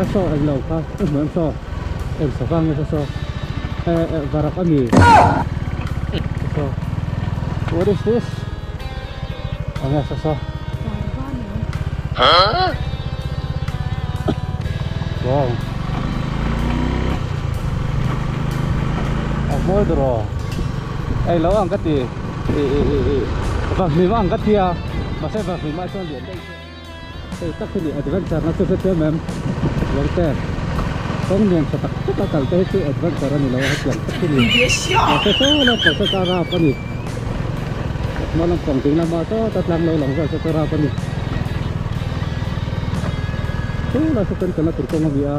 Saw englo kha a hmuh em saw eng sava nge saw saw eh eh varak a ni saw what is this enge saw saw wow a mawi ber aw englo ang ka ti ih ih ih ih vahmim ang ka tia mahse vahmim ah chuan lian daih se. Hei tak hi ni adventure na chu hrethiam em lawngte kawng lian tha tak tak a kal te hi chu adventure a ni lo a hetiang tak hi ni mahse saw lampang saw chu a rap a ni hma lampang ding lama saw ta tlang lo lang vel saw chu a rap a ni chu lai saw chuan kalna tur kawng a ni a.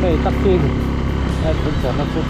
Hei taxi adventure na chu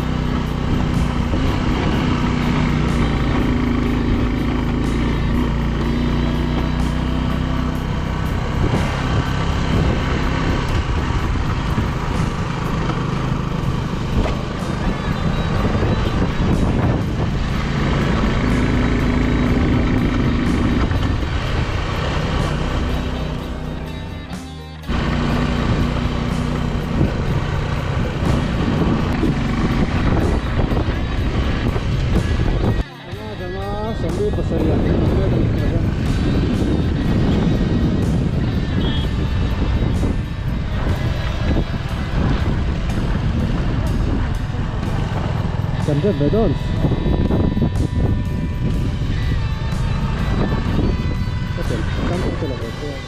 zep ve dawn. Ka tel tam ka la ve chuan.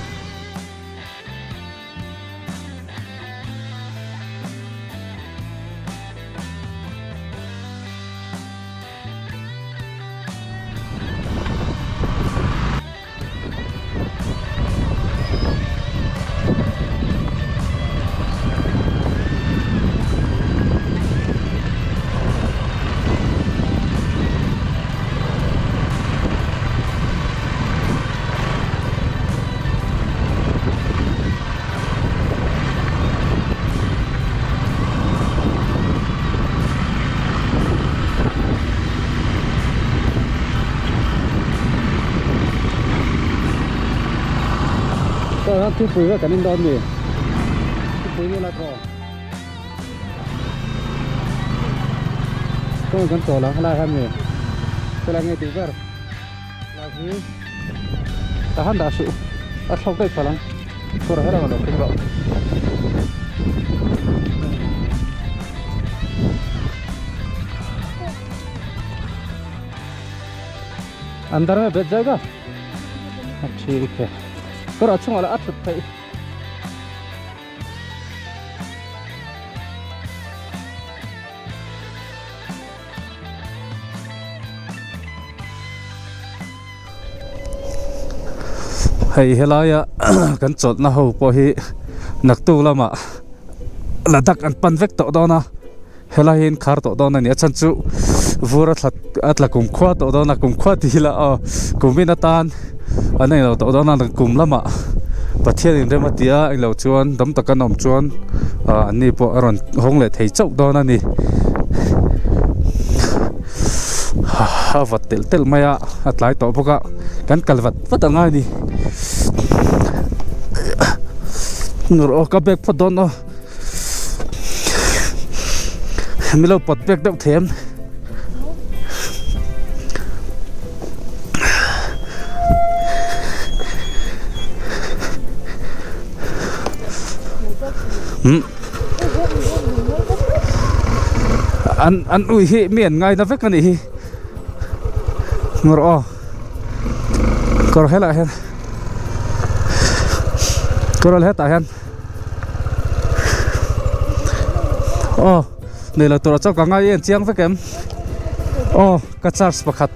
Tah thingpui vek kan in dawn ni thingpui nge la thaw kawng kan chawl ang helai hian mi helai nge tih ber lai hi tah han dah suh a thlawk daih palh ang kawr her ang a lo keng rawh. Andar mein bech jayega thik hai kawr a chungah lah a thut theih. Hei helaia kan chawlhna ho pawh hi naktuk lamah Ladakh an pan vek tawh dawn a helai hi an khar tawh dawn a ni a chhan chu vur a thla a tla kum khua tawh dawn a kum khua tih ila aw kum in atan an englo tawh dawn a kum lamah Pathian in rem a ti a englo chuan dam taka an awm chuan ah an ni pawh a rawn hawng leh thei chauh dawn a ni a vat telh telh mai a a tlai tawh bawk a kan kal vat vat a ngai a ni nawr aw ka bag phawt dawn aw. Milo pawt pek deuh them umm an an ui hi mi an ngaina vek a nih hi ngawr aw kawr helaiah hian kawr hetah hian. Aw nei lo tur ah chuan ka ngai en chiang vek em aw ka charge pakhat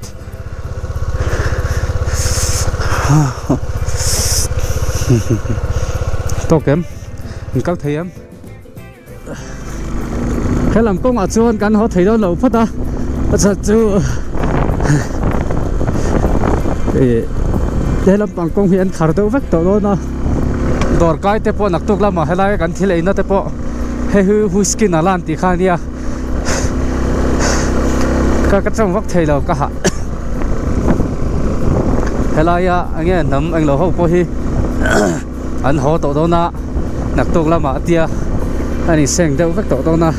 tawk em in kal thei em helam kawngah chuan kan haw thei dawn lo phawt a a chhan chu ih helam pang kawng hi an khar deuh vek tawh dawn a dawr kai te pawh naktuk lamah helai kan thil eina te pawh hei hi whisky nala an tih kha ania ka ka tawng vak thei lo ka hah helaia enge hnam englo ho pawh hi an haw tawh dawn a naktuk lamah a tia a ni seng deuh vek tawh dawn a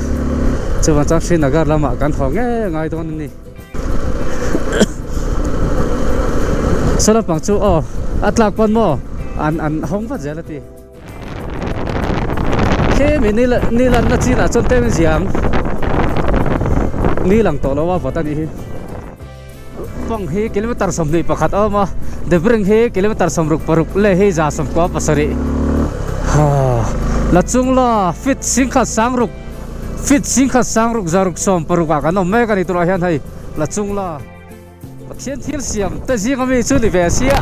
chuvang chuan Srinagar lamah kan haw ngei ngai dawn a ni saw lampang chu aw a tlak pawn maw an an hawng vat zel a ti khi mi ni lanna chinah chuan tlem a ziang ni lang tawh lo a vawt a nih hi. Pang hi kilometer 21 a awm a, Debring hi kilometer 66 leh hi 97 la chung la feet 1006 feet 1006 660 ah kan awm mek a ni tunah hian hei la chung la Pathian thil siam te zing ami chu ni ve a sia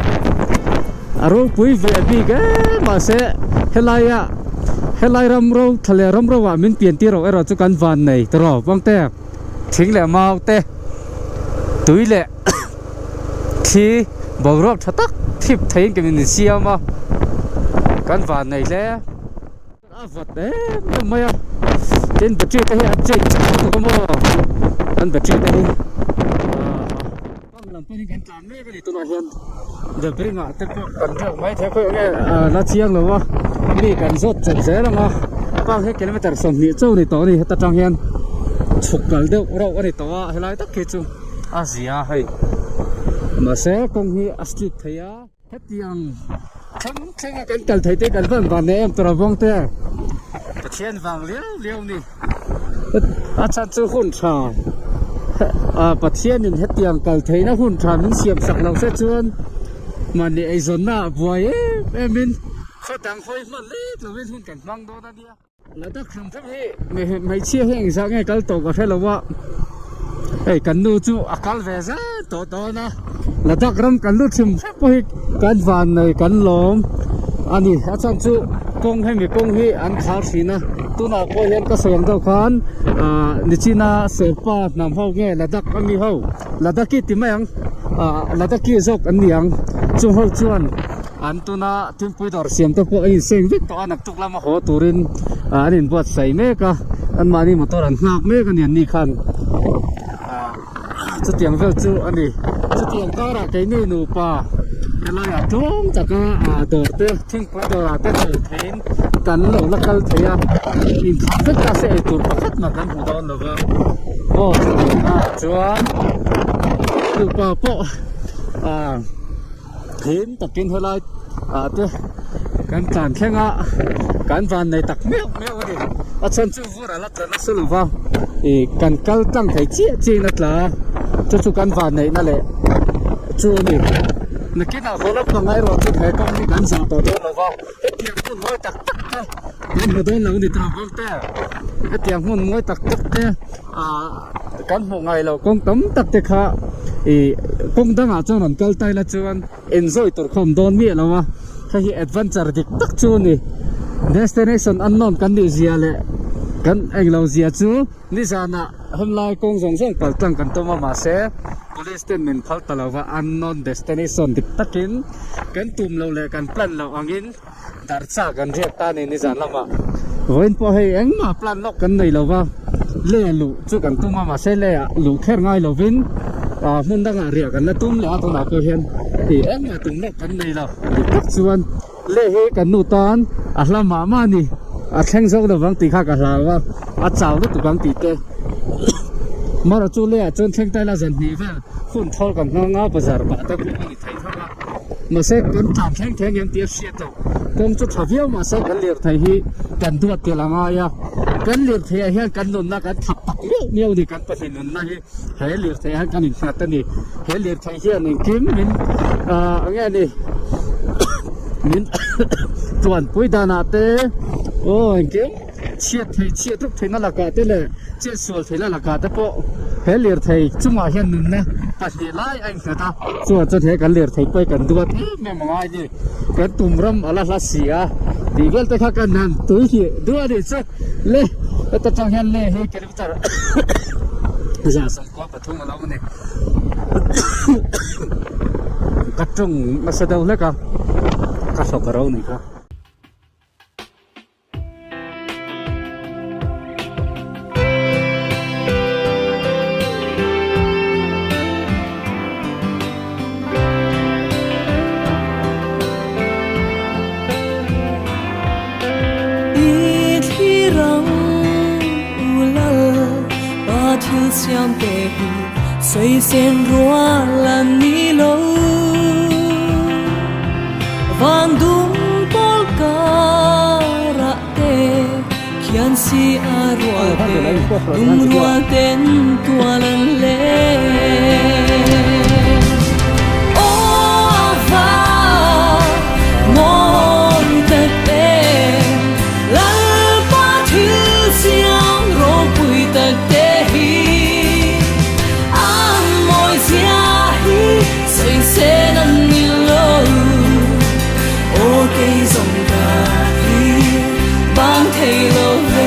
a ropui ve bik em mahse helaia helai ram ro thla leh ram ro ah min pian tir loh erawh chu kan van nei tawh Pangte. Thing leh mau te tui leh thli boruak tha tak thip theiin kan insiam a kan van nei hle a vawt em em mai a tin battery te hi a change lutuk a maw an battery te hi ahh lam panin kan tlan mek a ni tunah hian the bring ah te pawh kan riak mai thei a khawiah nge la chiang lo a mi kan zawt chawp zel ang a park hi kilometer 20 chauh a ni tawh a ni heta tang hian chhuk kal deuh rauh a ni tawh a helai tak khi chu a zia a hei mahse kawng hi a slip thei a hetiang thleng thleng a kan kal thei te kan van van nei em tur a vawng te Pathian vang liau liau a ni a chhan chu hun tha. Pathianin hetiang kal theihna hun tha min siam sak lo se chuan mahni eizawnna ah buai em em in khaw dang hawi hman lek lovin hun kan hmang dawn a nia. Ladakh lam theuh hi hmeichhia hi engzah nge kal tawh ka hre lo a, hei kan nu chu a kal ve zel tawh dawn a, Ladakh ram kan lut hrim hrep pawh hi kan van nei kan lawm a ni, a chhan chu kawng hemi kawng hi an khar thin a, tunah pawh hian ka sawi ang deuh khan ah nichina Serpa hnam ho nge Ladakh ami ho Ladakhi ti mai ang ah Ladakhi zawk an ni ang chung ho chuan. An tuna thingpui dawr siam te pawh a inseng vek tawh a, naktuk lama haw turin an inbuatsaih mek a, anmahni motor an nghak mek a ni an ni khan chutiang vel chu a ni. Chutiang karah keini nupa helaiah tlawm taka dawr te thingpui dawrah te chawlh theihin kan lo la kal thei a, inkhah vek ta se eitur pakhat mah kan hmu dawn lo va, aw chutiang ah chuan nupa pawh ah. Hlim takin helai ah te kan tlan thleng a kan van nei tak meuh meuh a ni a chhan chu vur a la tla nasa lo va ih kan kal tlang thei chiah chiah in a tla a chu chu kan van neih na leh chu a ni nakinah haw lam pang erawh chu he kawng hi kan zah tawh dawn lo va hetiang hmun mawi tak tak te kan hmu dawn lo a ni tawh bawk te hetiang hmun mawi tak tak te ah kan hmuh ngai loh kawng tam tak te kha ih kawng dangah chuan rawn kal ta ila chuan enjoy tur kha awm dawn miah lo a hei hi adventure dik tak chu a ni destination unknown kan nih zia leh kan englo zia chu nizanah hunlai kawng zawng zawng pal tlang kan tum a mahse police ten min phal ta lo va unknown destination dik takin kan tum loh leh kan plan loh angin Darcha kan riak ta ni nizan lamah vawiin pawh hei engmah plan lawk kan nei lova le luh chu kan tum a mahse le ah luh kher ngai lovin ah hmun dangah riah kan la tum leh a tunah pawh hian ih engmah tum lawk kan nei lo dik tak chuan le hi kan nu tan a hla mah mah a ni a thleng zawk lovang tih kha ka hlau a a chau lutuk ang tih te marawh chu le ah chuan thleng ta ila zan hnih vel hun thawl kan hmang a bazar pah te pawh a ni thei tho a. Mahse kan tlan thleng thleng hian tih a hriat loh kawng chu tha viau mahse kan lirthei hi kan duat tel a ngai a kan lirthei ah hian kan nunna kan thak tak miau miau a ni kan pahnih nunna hi he lirthei ah hian kan inhlat a ni he lirthei hian engkim min ah eng nge ni min tuanpui danah te aw engkim. Chhiat theih chhiat ruk theihna lakah te leh chet sual theihna lakah te pawh he lirthei chungah hian nunna pahnih lai a innghat a, chuan chuan he kan lirthei pawh hi kan duat em em angai a ni, kan tum ram a la hla si a tih vel te kha kan han tui hih duh a nih chu le heta tang hian le hi kilometer 143 a lo awm a ni ka tawng nasa deuh hlek a ka hlawk a ro nih kha. I thlir ang ulal pa thil siam te hi sawi sen rual a ni lo. Van dum pawl karah te khian si a rual te lung rual ten tual an leng. Aw va mawi tak em Lalpa thil siam ropui tak te hi an mawi zia hi Sawi sen an ni lo Aw kei zawng ka thlir bang thei lo ve.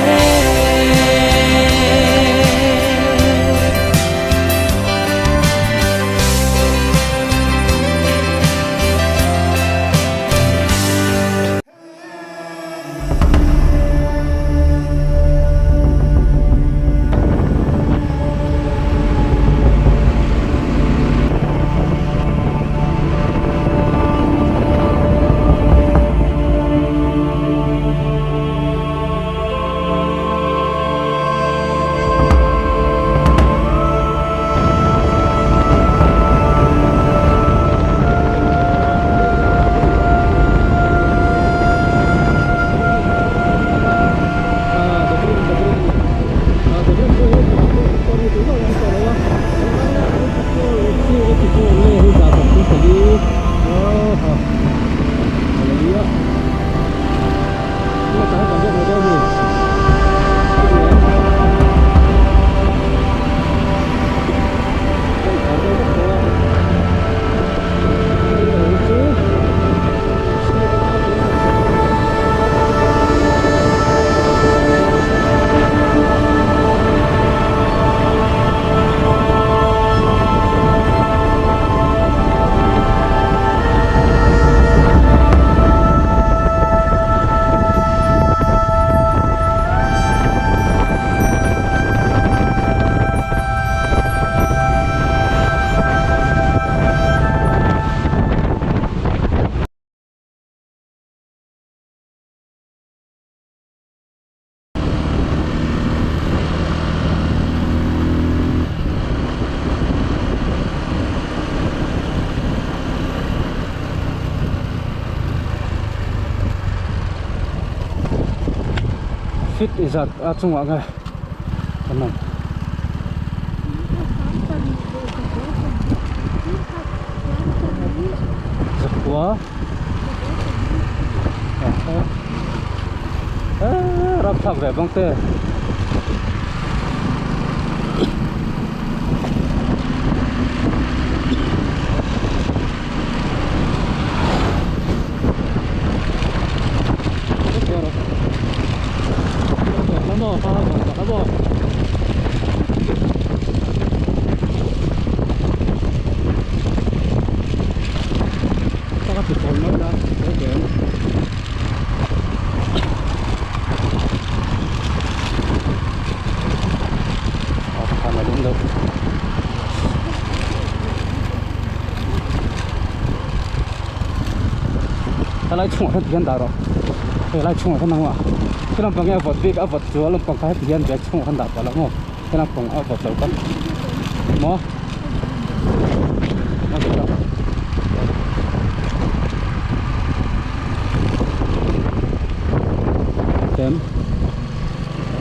Fit izat a chungah nge kan awm. Zakua rapthlak ve bang te. Lai chungah khan tihian dah rawh hei lai chungah khan nangmah khi lampang hi a vawt bik a vawt chu a lampang kha heti hian bag chhungah khan dah pah loh maw he lampang a vawt lo kha maw tem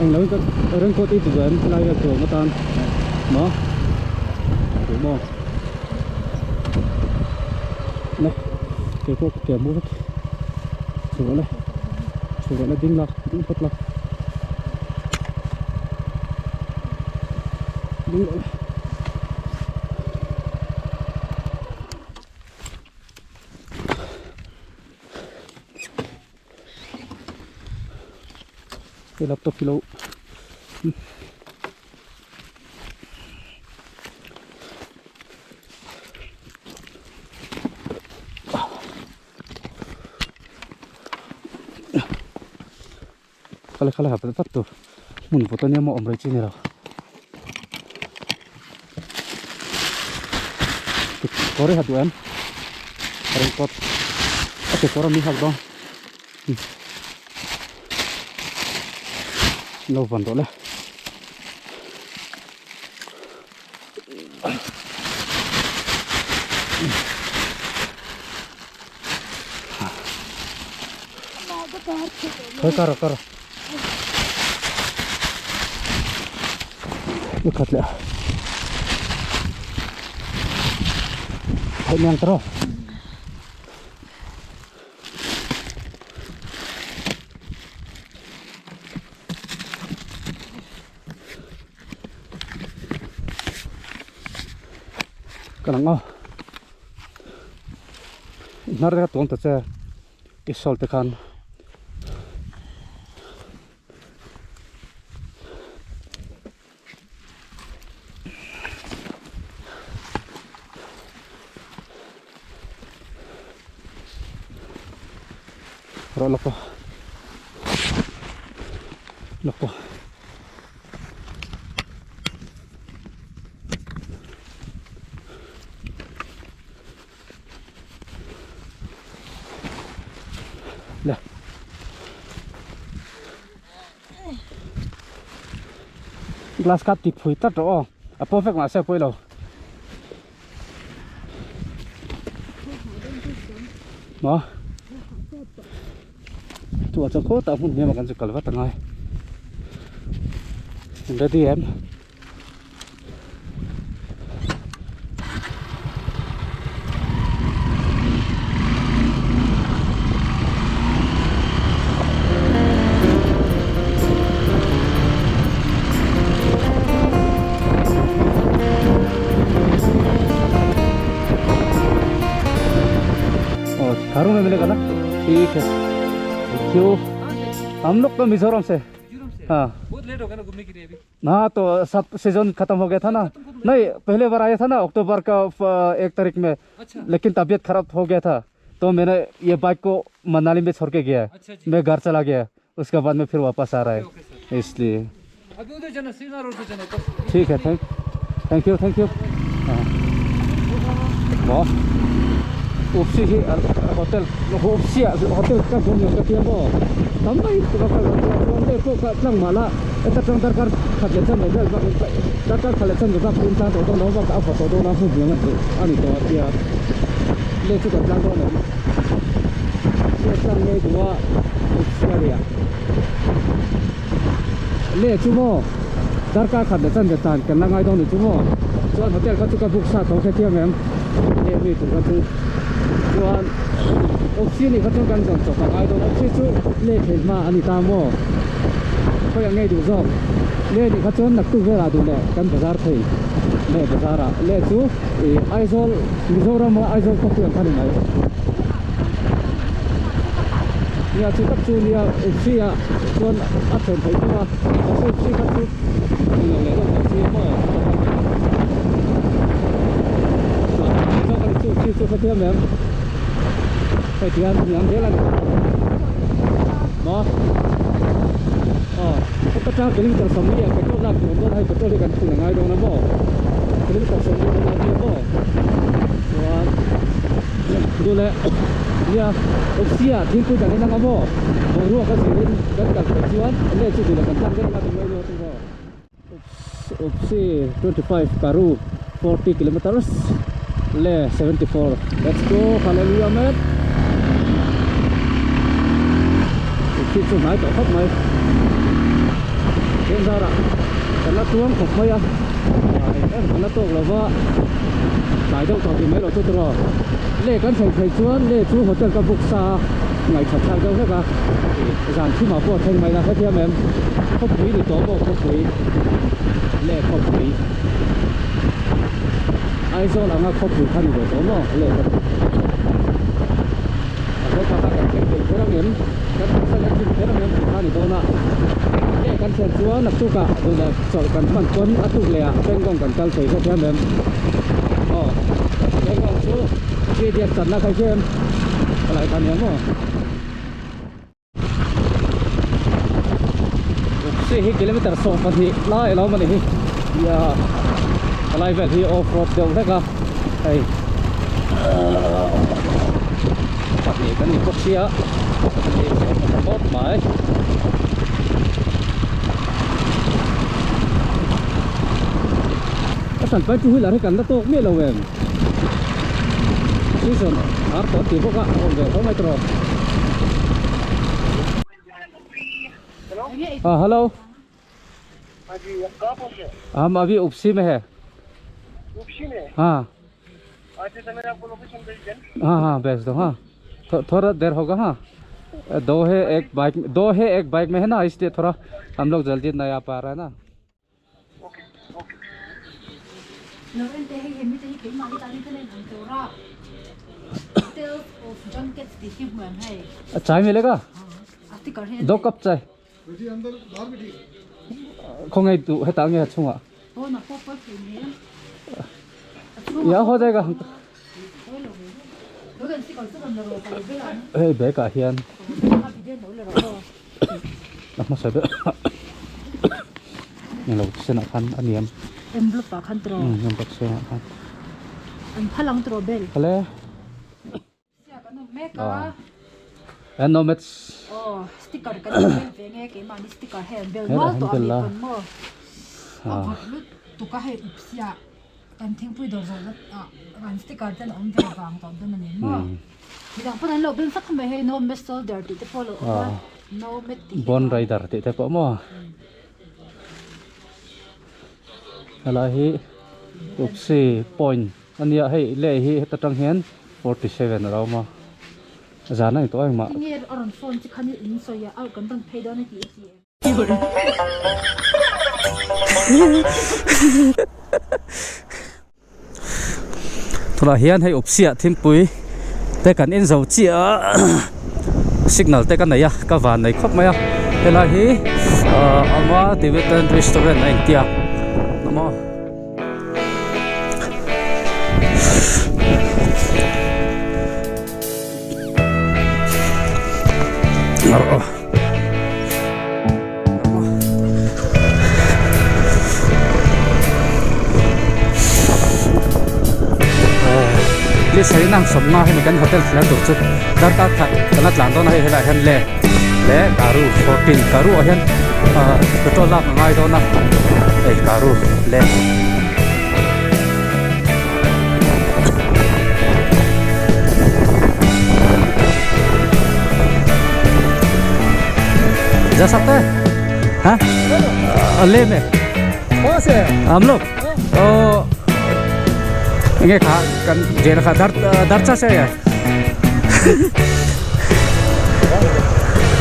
eng lo in ka raincoat i ti duh em helai vel tuam atan maw duh maw le kei pawh ka ke a mu vek chhuah rawh le chhuah rawh le ding la ding phawt la ding rawh le. Hei laptop hi lo khala khala hap vat tur hmun vawt ania maw awm rei chi ni lo kawr hi ha duh em raincoat a kekawr a mi hak dawn lo van rawh le. Thôi kar kar. Nó khát lẹ. Thấy nhang tro. Ka lang aw hnar te kha tuam ta che i sawl te khan rawh lawk aw lawk aw. Le glass kha ti phui tlat rawh aw a perfect mahse a pawi lo maw chuvah chuan khawtah hmun hniamah kan chu kal vat angai ready em. Tharu में मिलेगा ना ठीक है thank you हम लोग तो मिजोरम से हाँ बहुत लेट हो गया ना घूमने के लिए अभी हाँ तो सब सीजन खत्म हो गया था ना नहीं पहले बार आया था ना अक्टूबर का 1 तारीख में। अच्छा। लेकिन तबीयत खराब हो गया था तो मैंने ये बाइक को मनाली में छोड़ के गया। अच्छा जी। मैं घर चला गया उसके बाद में फिर वापस आ रहा है ओके इसलिए अभी उधर जाना सीना रोड पे जाना तो ठीक है thank you thank you. हाँ वाह उपसी ही होटल उपसी होटल का घूम का tiang bo tam mai tu ka ka te ko ka tlang mala eta tang dar kar khat le chan mai dar kar khat le chan ba kun ta to to no ba ka photo do na hu biang ani to tia le chu ka tlang do na se tlang nge duwa upsi area. Le chu maw darkar khat leh chanve tan kan la ngai dawn ni chu maw chuan hotel kha chu ka book sa tho hrethiam em le mi tur kha chu chuan Opsi nih kha chuan kan zawn chawp a ngai dawn Opsi chu le thei hma a ni ta maw khawi ang ngei duh zawk le nih kha chuan naktuk velah duh leh kan bazar thei le bazar ah le chu ih Aizawl Mizoram a Aizawl khawpui ang kha ni mai nia chu tak chu nia Upsi ah chuan a thlen theih tho a mahse Upsi kha chu englo leh deuh tawh si maw zawk a ni chu Upsi chu hrethiam em hei tihian hniam zel a ni maw aw heta tang kilometer sawmli ah petrol lak tur awm dawn a hei petrol hi kan phun a ngai dawn a maw kilometer sawmli dawn a nia maw chuan duh leh nia Upsi ah thingpui kan en anga maw boruak a zirin kan kal theih chuan leh chu duh leh kan tlang daih anga ti mai luat a maw Upsi 25 Karu 40 kilometers le 74 let's go hallelujah man Upsi chu hnai tawh khawp mai chen zarah kan la tuang khawp mai a em kan la tawk lova tlai deuh tawh tih mai loh chu tawh le kan thleng thei chuan le chu hotel ka book sa a ngaihṭhat thlak deuh hlek a zan thimah pawh a thleng mai la hrethiam em khawpui ni tawh maw khawpui le khawpui Aizawl anga khawpui kha ni ve tawh maw le khawpui a zo pa kha kan thleng thei kher ang em kan taksa kan chim kher ang em tih kha ni dawn a le kan thlen chuan naktukah duh leh chawlh kan hman pawn a tuk leh ah Pangong kan kal thei hrethiam em aw Pangong chu Three Idiot channa kha i hria em palai kha nia maw. Upsi hi kilometer 12 lai a lo awm a ni hi nia palai vel hi off road deuh hlek a hei pahnih kan ni bawk sia hei a tha khawp mai. A hran pai two wheeler hi kan la tawk miah lo em. Season har tawh tih bawk a a awm ve tho mai tawh Ah hello हम अभी उपसी में है हाँ हाँ हाँ भेज दो हाँ थोड़ा देर होगा हाँ दो है एक बाइक दो है एक बाइक में है ना इसलिए थोड़ा हम लोग जल्दी नहीं आ पा रहा है ना चाय मिलेगा दो कप चाय không ngay tụ hết tao nghe chung ạ dạ हो जाएगा hei bag ah hian a hmasa ber englo senah khan a niam envelope ah khan tawh envelope senah khan an phal ang tawh bel hale a nomads aw sticker kan bel ve nge keimahni sticker hei an bel nual tawh a mi pawn maw a vawt lutuk a hei up siah Kan thingpui dawr zawh zat ah kan sticker ten a awm ve vang tawh dawn a ni maw? Midang pawn an lo beng vak mai hei no met soldier tih te pawh a lo awm a no met tih hi Bon rider tih te pawh maw? Helai hi Upsi point a nia hei lei hi heta tang hian 47 a lo awm a zan a ni tawh engmah. Tinge a rawn phone chi khan in sawi a kan rawn phei dawn a tih a ti em? Tunah hian hei Upsiah thingpui te kan in zo chiah a signal te ka nei a ka van nei khawp mai a helai hi ahh Ama Tibetan restaurant a intia maw. Ni sei nang sawm nga hemi kan hotel thlen tur chu darkar khat kan la tlan dawn a hei helaiah hian le leh karu 14 karu ah hian ah petrol lak a ngai dawn a hei karu le. Ja sakte. हाँ ले में कहाँ से हम लोग ओ nghe khá cần जे là khá दर दरचा से है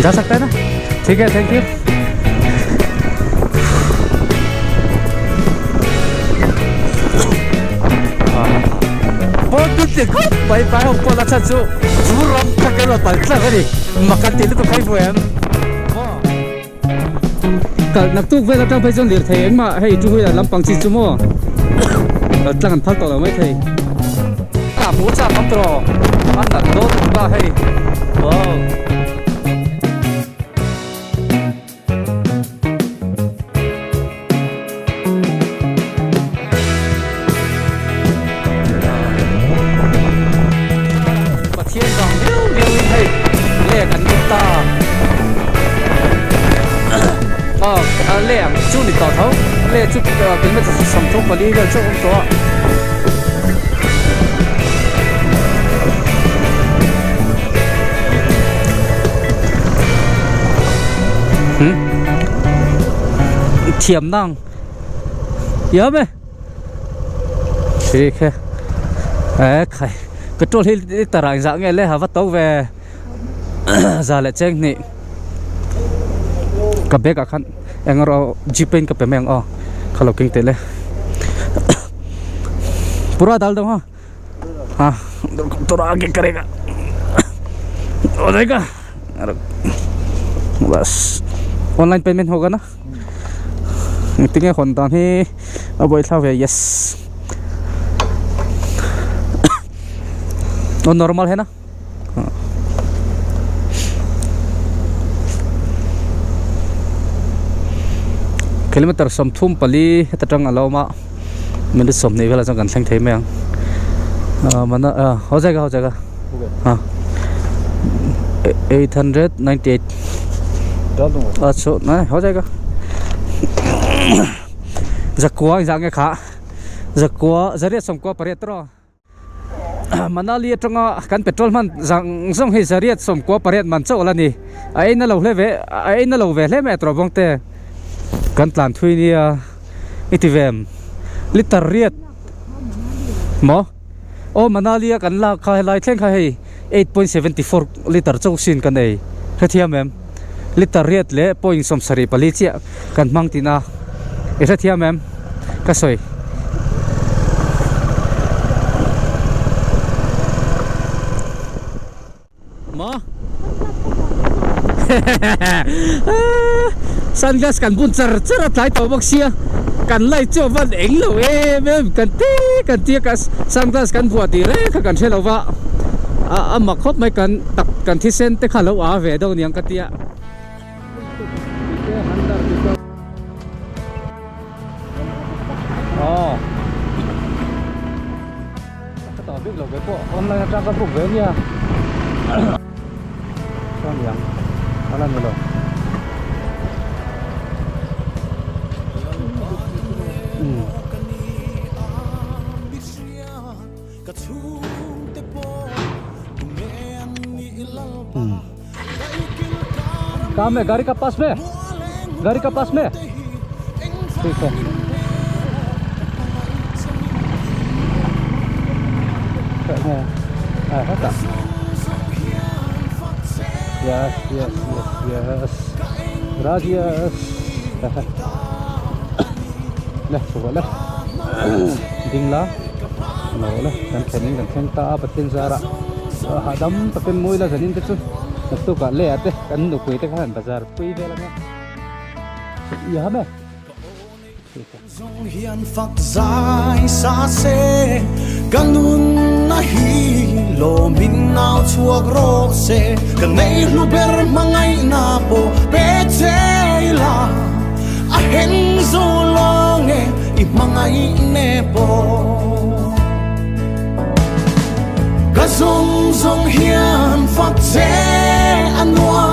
जा सकता है ना ठीक है thank you bai bai ho pawh la chhan chu chu ram kha ka rawn pal tlak a ni makan tih lutuk khai vuai em kal naktuk vel atang phei chuan lirthei engmah hei two wheeler lampang chi chu maw kal tlang an phal tawh lo mai thei a hmu chak awm tawh a nalh dawn lutuk a hei wow. Pathian vang viau viau in hei leh kan lut ta aw leh ang chu ni tawh tho leh chu kilometer 34 vel chauh awm tawh a. Thiam nang yam e ठीक है e khai petrol hi litre ah engzah nge le ha va to ve za leh cheng hnih ka bag ah khan eng erawh gpay in ka pe mai ang aw kha lo keng tel e pura dal deuh ha ha tura age karega ho jayega bas online payment hoga na engtin nge hawn dan hi a buaithlak ve yes aw normal hian a kilometer 34 heta tang a lo awm a minute 20 velah chuan kan thleng thei mai ang mana ho jayega ho jayega ha 898 achu nai ho jayega zakua engzah nge kha zakua zariat sawmkua pariat tawh Manali atanga kan petrol hman zang zawng hi zariat sawmkua pariat man chauh la ni a en a lo hle ve a en a lo ve hle mai a tawh bawng te kan tlan thui nia i ti ve em liter riat maw aw Manali a kan lak kha helai thleng kha hei 8.74 liter chauh sin kan ei hrethiam em liter riat leh point 74 chiah kan hmang tihna i hrethiam em ka sawi. Maw sunglass kan bun char char a tlai tawh bawk sia kan light chu a van eng lo em em kan ti kan tia ka sunglass kan vuah tih reng kha kan hre lo va a mak khawp mai kan tak kan thisen te kha lo a ve deuh aniang ka tia. Aw ka tah bik lo ve pawh online atang ka book ve ania chuan niang a la ni lo. काम है गाड़ी का पास में गाड़ी का पास में ठीक है yes yes yes yes gracias le chhuah le ding la lo le kan thlen in kan thleng ta a pathian zarah hahdam takin mawi la zanin te chu naktukah leh ah te kan nupui te khan bazar pui vel ang e i ham e. Zawng hian fak zai sa se ka nunna hi lawmin nau chhuak rawh se ka nei hlu ber hmangaihna pawh pe che ila a hen zo lawng e i hmangaih ne pawh ka zawng zawng hian fak che a nuam.